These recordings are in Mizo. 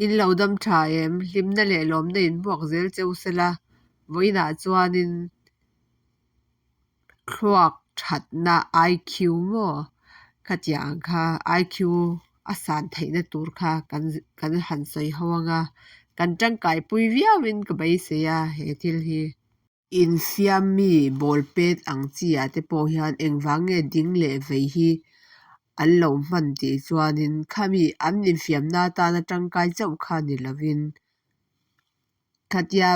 In lo dam tha em? Hlimna leh lawmna in hmuak zel cheu sela, vawiinah chuanin thluak thatna IQ maw khatiang ang kha IQ a san theihna tur kha kan kan han sawi ho anga kan tangkaipui viauin ka beisei a he thil hi. Infiam mi ball pet ang chi ah te pawh hian engvang nge ding leh vei hi an lo hman tih chuanin khami an infiamna atana tangkai chauh kha ni lovin khatia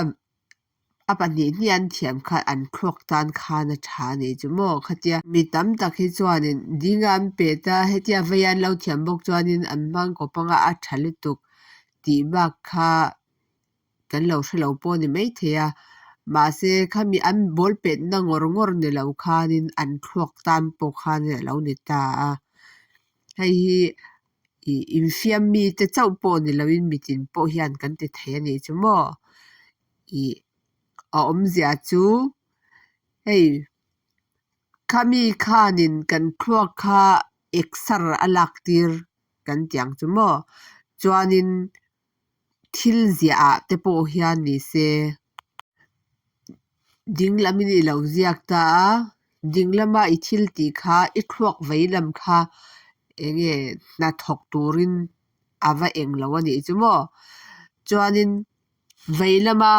a pahnih hnih an thiam khan an thluak tan khan a tha a nih chu maw khatia mi tam tak hi chuanin ding a an pet a hetia vei an lo thiam bawk chuanin an hmang kawp anga a tha lutuk tih bak kha. Kan lo hre lo pawh a ni maithei a, mahse khami an ball petna ngawr ngawr ni lo khanin an thluak tan pawh khan a lo ni ta a. Hei hi ih infiam mite chauh pawh ni loin mitin pawh hian kan ti thei a nih chu maw? Ih a awmzia chu hei khami khanin kan thluak kha exer a lak tir kan ti ang chu maw? Chuanin. Thil ziah ah te pawh hian ni se ding lam in i lo ziak ta a ding lama i thil tih kha i thluak vei lam kha eng nge hnathawk turin a va eng lo a nih chu maw chuanin vei lama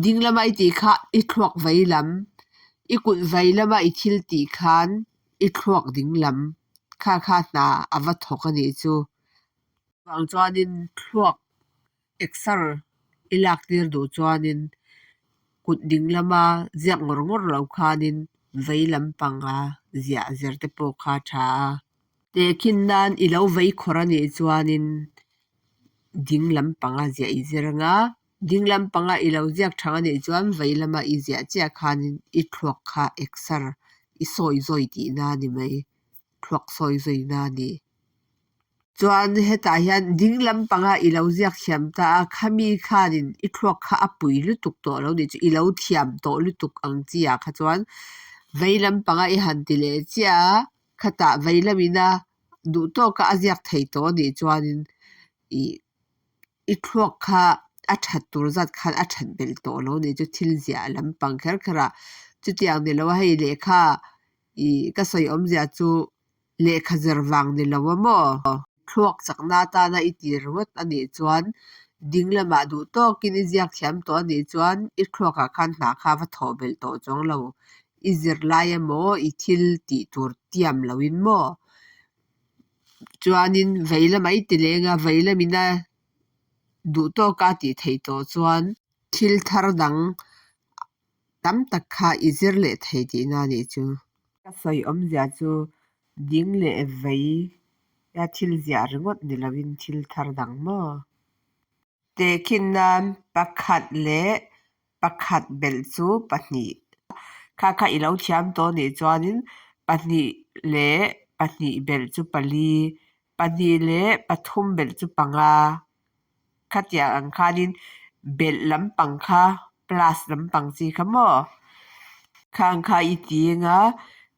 ding lama i tih kha i thluak vei lam i kut vei lama i thil tih khan i thluak ding lam kha kha hna a va thawk a nih chu. Vang chuanin thluak exer i lak tir duh chuanin kut ding lama ziak ngawr ngawr lo khanin vei lampanga ziah zir te pawh kha a tha a. Tehkhin nan i lo vei khawr a nih chuanin ding lampanga ziah i zir anga ding lampanga i lo ziak thang a nih chuan vei lama i ziah chiah khanin i thluak kha exer i sawi zawi tihna a ni mai, thluak sawi zawina a ni. Chuan hetah hian ding lampanga i lo ziak thiam ta a, khami khanin i thluak kha a pui lutuk tawh lo nih chu, i lo thiam tawh lutuk ang chi ah kha chuan vei lampanga i han ti leh chiah a, khatah vei lamina duh tawka a ziak thei tawh a nih chuanin ih i thluak kha a that tur zat khan a that belh tawh lo nih chu thil ziah lampang kher kher ah chutiang ni lo a hei lehkha ih ka sawi awmzia chu Lehkha zir vang ni lo a maw? Thluak chakna atana i ti ringawt a nih chuan ding lamah duh tawkin i ziak thiam tawh a nih chuan i thluakah khan hna kha va thawh belh tawh chuang lo. I zir lai emaw i thil tih tur tiam loin maw? Chuanin vei lamah i ti leng a, vei lamina duh tawka tih theih tawh chuan thil thar dang Tam tak kha i zir leh thei tihna a nih chu. Ka sawi awmzia chu ding leh vei a thil ziah ringawt ni loin thil thar dang maw? Tehkhin nan pakhat leh pakhat belh chu pahnih. Kha kha i lo thiam tawh nih chuanin pahnih leh pahnih belh chu pali, pahnih leh pathum belh chu panga. Khatiang ang khanin belh lampang kha plus lampang chi kha maw? Khang kha i ti anga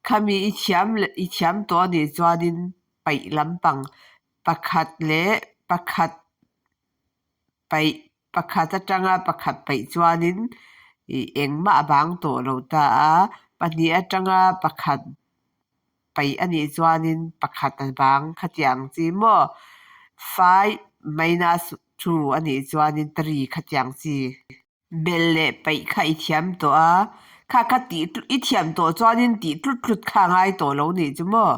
khami i thiam i thiam tawh a nih chuanin paih lampang pakhat leh pakhat paih pakhat atanga pakhat paih chuanin ih engmah a bang tawh lo ta a, pahnih atanga pakhat paih a nih chuanin pakhat a bang khatiang chi maw? Five minus two a nih chuanin three khatiang chi. Bel leh paih kha i thiam tawh a, kha kha tih i thiam tawh chuanin tih tlut tlut kha a ngai tawh lo nih chu maw?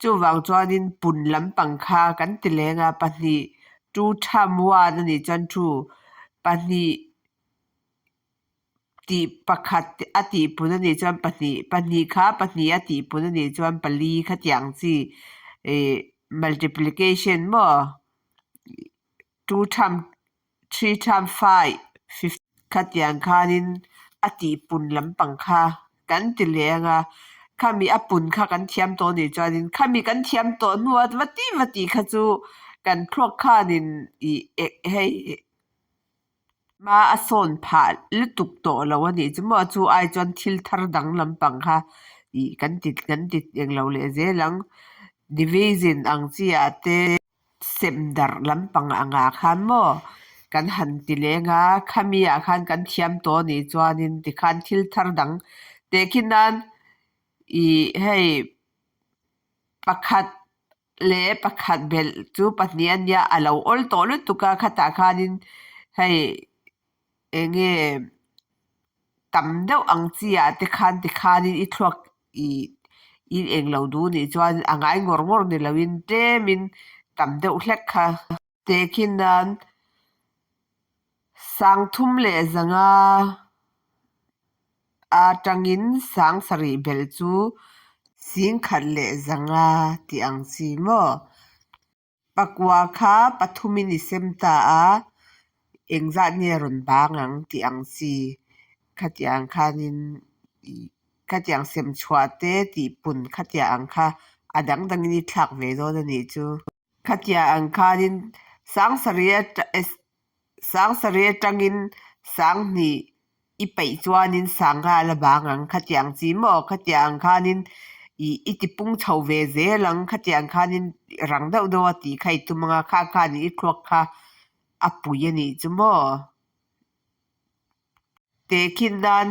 Chuvang chuanin pun lampang kha kan ti leng a, pahnih two tham one a nih chuan two pahnih Tih pakhat a tihpun a nih chuan pahnih, pahnih kha pahnih a tihpun a nih chuan pali khatiang chi ih multiplication maw two tham three tham five khatiang khanin a tihpun lampang kha kan ti leh ang a, khami a pun kha kan thiam tawh a nih chuanin khami kan thiam tawh hnuah va ti va tih kha chu kan thluak khanin ih hei. Hma a sawn phah lutuk tawh lo a nih chu maw chu ai chuan thil thar dang lampang kha ih kan ti kan ti eng lo leh zel ang division ang chi ah te. sem darh lampang angah khan maw kan han ti leng a, khami ah khan kan thiam tawh a nih chuanin tikhan thil thar dang tehkhin nan ih hei pakhat leh pakhat belh chu pahnih a nia a lo awl tawh lutuk a khatah khanin hei eng nge tam deuh ang chi ah te khan tikhanin i thluak ih i englo duh nih chuan a ngai ngawr ngawr ni loin tlemin tam deuh hlek kha tehkhin nan sang thum leh zanga atangin sang sarih belh chu sing khat leh zanga tih ang chi maw. Pakua kha pathumin i sem ta a, engzat nge rawn bang ang tih ang chi khatiang khanin ih khatiang sem chhuah te tih pun khatiang ang kha a dang dangin i thlak ve dawn a nih chu. Khatiang ang khanin sang sarih sang sarih atangin sang hnih i peih chuanin sangha a la bang ang khatiang chi maw khatiang ang khanin ih i ti pung chho ve zel ang khatiang khanin rang deuh deuh a tih kha i tum ang a kha khanin i thluak kha a pui a nih chu maw. Tehkhin nan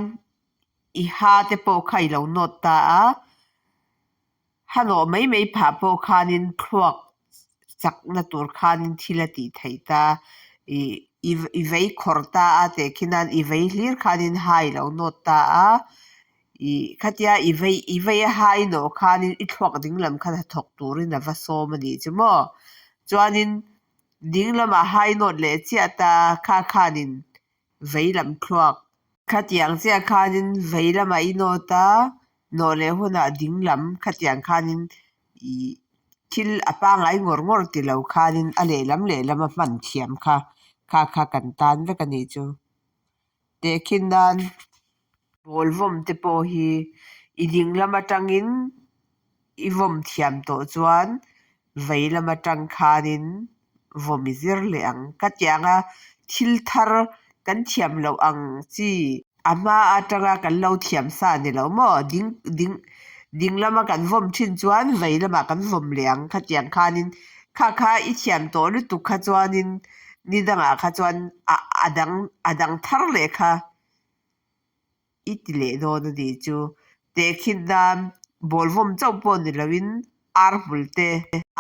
i ha te pawh kha i lo nawt ta a. Hanawh mai mai phah pawh khanin thluak chakna tur khanin thil a tih theih ta. Ih i vei khawr ta a teh khi nan i vei hlir khanin ha i lo nawt ta a. Ih khatia i vei i vei a ha i nawh khanin i thluak ding lam kha hnathawk turin a va sawm a nih chu maw. Chuanin ding lamah ha i nawt leh chiah ta a, kha khanin vei lam thluak. Khatiang chiah khanin vei lamah i nawt a, nawh leh hunah ding lam khatiang khanin ih thil a pangngai ngawr ngawr ti lo khanin a lehlam lehlam a hman thiam kha kha kha kan tan vek a nih chu. Tehkhin nan ball vawm te pawh hi i ding lam atangin i vawm thiam tawh chuan vei lam atang khanin vawm i zir leh ang. Ka tianga thil thar kan thiam loh ang chi a hma atanga kan lo thiam sa ni lo maw ding ding ding lama kan vawm thin chuan vei lamah kan vawm leh ang khatiang khanin kha kha i thiam tawh lutuk kha chuanin ni dangah kha chuan a a dang a dang thar leh kha. I ti leh dawn a nih chu. Tehkhin nan ball vawm chauh pawh ni loin ar hmul te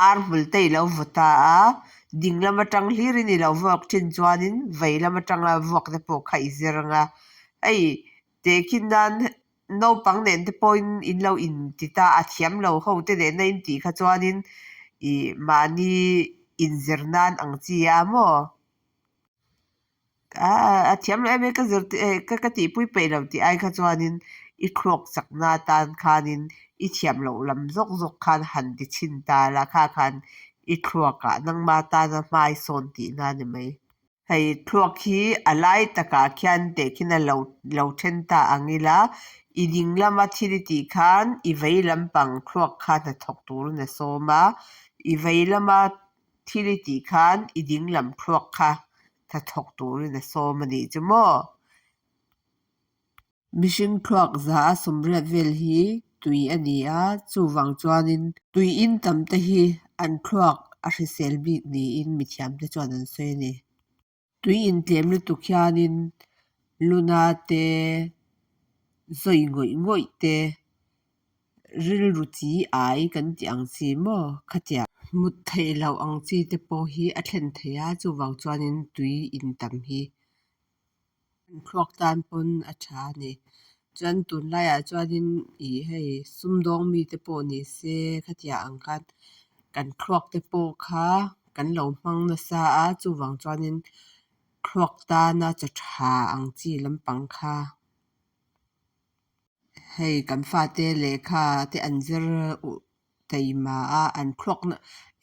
ar hmul te i lo vaw ta a, ding lam atang hlirin i lo vuak thin chuanin vei lam atanga vuak te pawh kha i zir ang a. Hei tehkhin nan naupang nen te pawhin in lo inti ta a, thiam lo ho te nena intih kha chuanin ih mahni inzir nan ang chi a maw? A thiam loh em em ka zir ka ka tihpui peih lo tih ai kha chuanin i thluak chakna atan khanin i thiam loh lam zawk zawk khan han ti chhin ta la kha khan i thluakah nangma tana hmai sawn tihna a ni mai. Hei thluak hi a lai takah khian tehkhin a lo lo then ta ang ila i ding lama thil i tih khan i vei lampang thluak kha hnathawk turin a sawm a, i vei lama Thil i tih khan i ding lam thluak kha hnathawk turin a sawm a nih chu maw? Mihring thluak za a sawmriat vel hi tui a ni a, chuvang chuanin tui in tam te hi an thluak a hrisel bik niin mithiamte chuan an sawi a ni. Tui intlem lutuk hianin luna te, zawi ngawih ngawih te, rilru chi ai kan tih ang chi maw khatiang. Mut theih loh ang chi te pawh hi a thlen thei a, chuvang chuanin tui intam hi an thluak tan pawn a tha a ni. Chuan tunlaiah chuanin ih hei sumdawng mite pawh ni se khatiang ang khan kan thluak te pawh kha kan lo hmang nasa a, chuvang chuanin thluak tana chaw tha ang chi lampang kha hei kan fate lehkha te an zir taima a, an thluak na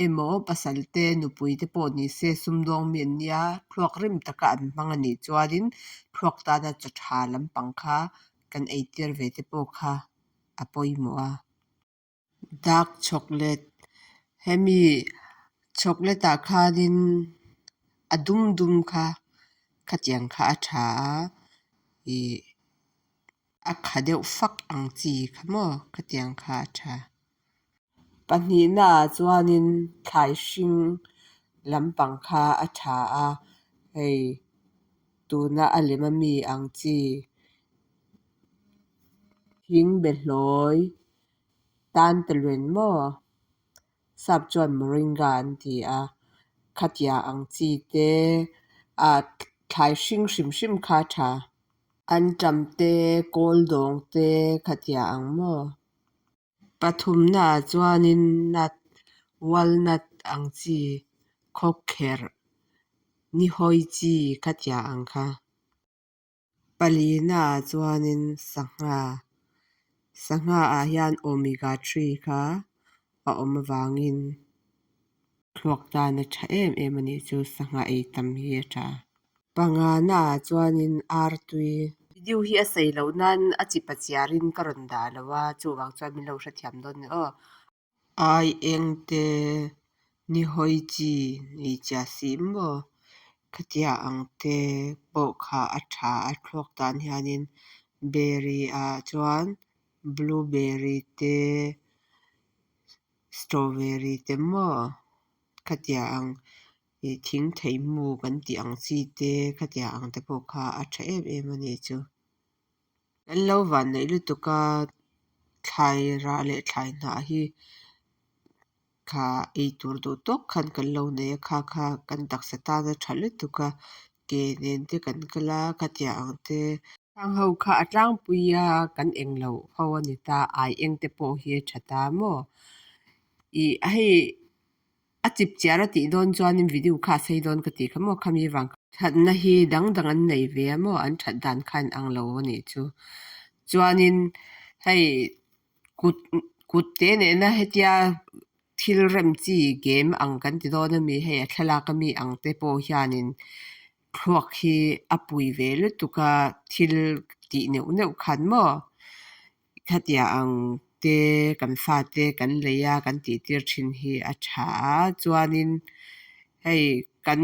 emaw pasal te nupui te pawh ni se sumdawng mi an nia, thluak rim taka an hmang a nih chuanin thluak tana chaw tha lampang kha kan eitir ve te pawh kha a pawimawh a. Dark chocolate hemi chocolate ah khanin a dum dum kha khatiang kha a tha a ih a kha deuh fak ang chi kha maw khatiang kha a tha. Pahnihna ah chuanin thlai hring. Lampang kha a tha a, hei tuna a lem ami ang chi thing behlawi tantalun maw sap chuan moringa an ti a khatiang ang chi te ah thlai hring hrim hrim kha a tha. Antam te kawldawng te khatiang ang maw. Pathumna ah chuanin nut walnut ang chi khawkherh nihawi chi khatiang ang kha. Palina ah chuanin sangha sangha ah hian omega 3 kha a awm avangin thluak tan a tha em em a nih chu sangha ei tam hi a tha. Pangana ah chuanin artui. Video hi a sei loh nan a chipa chiarin ka rawn dah lo a, chuvang chuan min lo hrethiam dawn ni aw. Ai eng te nihawi chi ni chia si maw khatia ang te pawh kha a tha a thluak tan hianin berry ah chuan blueberry te strawberry te maw khatia ang ih thing thei mu kan tih ang chi te khatia ang te pawh kha a tha em em a nih chu. Kan lo van neih lutuk a thlai rah leh thlai hnah hi kha ei tur duh tawk khan kan lo nei a kha kha kan taksa tan a tha lutuk a ke nen te kan kal a khatiang ang te. Khang ho kha a tlangpui a kan eng loh ho a ni ta ai eng te pawh hi a tha ta maw ih hei a chip chiar a tih dawn chuanin video kha a sei dawn ka tih kha maw khami vang thatna hi dang dang an nei ve a maw an that dan kha a inang lo a nih chu chuanin hei kut kut te nena hetia thil rem chi game ang kan ti dawn ami hei a thlalak ami ang te pawh hianin thluak hi a pui ve lutuk a thil tih neuh neuh khan maw khatia ang te kan fate kan lei a kan tih tir thin hi a tha a chuanin hei kan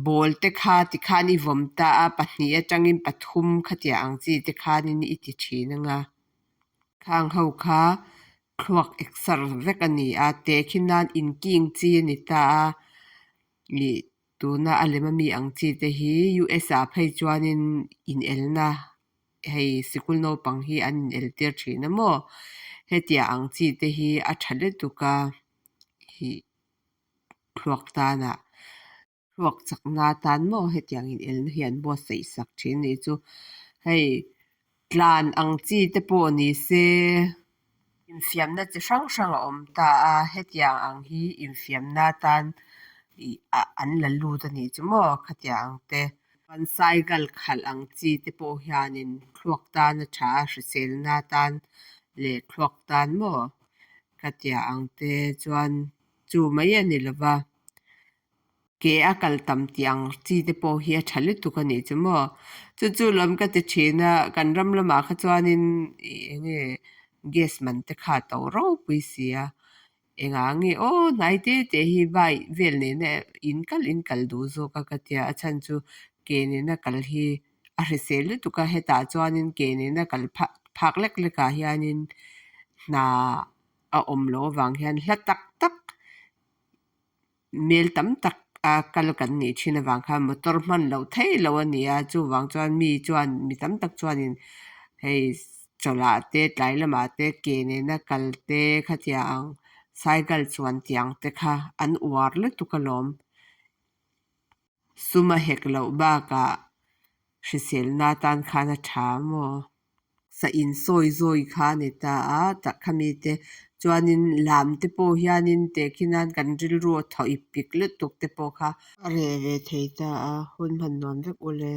ball te kha tikhan i vawm ta a pahnih atangin pathum khatia ang chi te khanin i ti thin anga khang ho kha thluak exer vek a ni a tehkhin nan inking chi a ni ta a ih tuna a lem ami ang chi te hi U_S ah phei chuanin inelna hei sikul naupang hi an inel tir thin a maw hetiang ang chi te hi a tha lutuk a ih thluak tanah thluak chakna atan maw hetiang inelna hi an buatsaih sak thin a nih chu hei tlan ang chi te pawh ni se infiamna chi hrang hrang a awm ta a hetiang ang hi infiamna atan ih ah an la lut a nih chu maw khatiang ang te chuan cycle khalh ang chi te pawh hianin thluak tan a tha a hriselna tan leh thluak tan maw khatiang ang te chuan chu mai a ni lova. Ke a kal tam tih ang chi te pawh hi a tha lutuk a nih chu maw. Chu chu lawm ka ti thin a, kan ram lamah kha chuanin ih eng nge gas man te kha a to ropui si a, engah nge aw hnai te te hi bike vel nena in kal in kal duh zawk a ka tia a chhan chu ke nena kal hi a hrisel lutuk a hetah chuanin ke nena kal phak phak lek lek ah hianin hna a awm loh avang hian hla tak tak. Mel tam tak a kal kan nih thin avang khan motor hman loh theih loh a ni a chuvang chuan mi chuan mi tam tak chuanin hei chawlh te tlai lamah te ke nena kal te khatiang ang cycle chuan tiang te kha an uar lutuk alawm. Sum a hek loh bakah hriselna tan khan a tha maw? Sa insawi zawi kha a ni ta a, tak khami te chuanin lam te pawh hianin tehkhin nan kan rilru a thaw ip pik lutuk te pawh kha a reh ve thei ta a, hun hman nuam vek ule.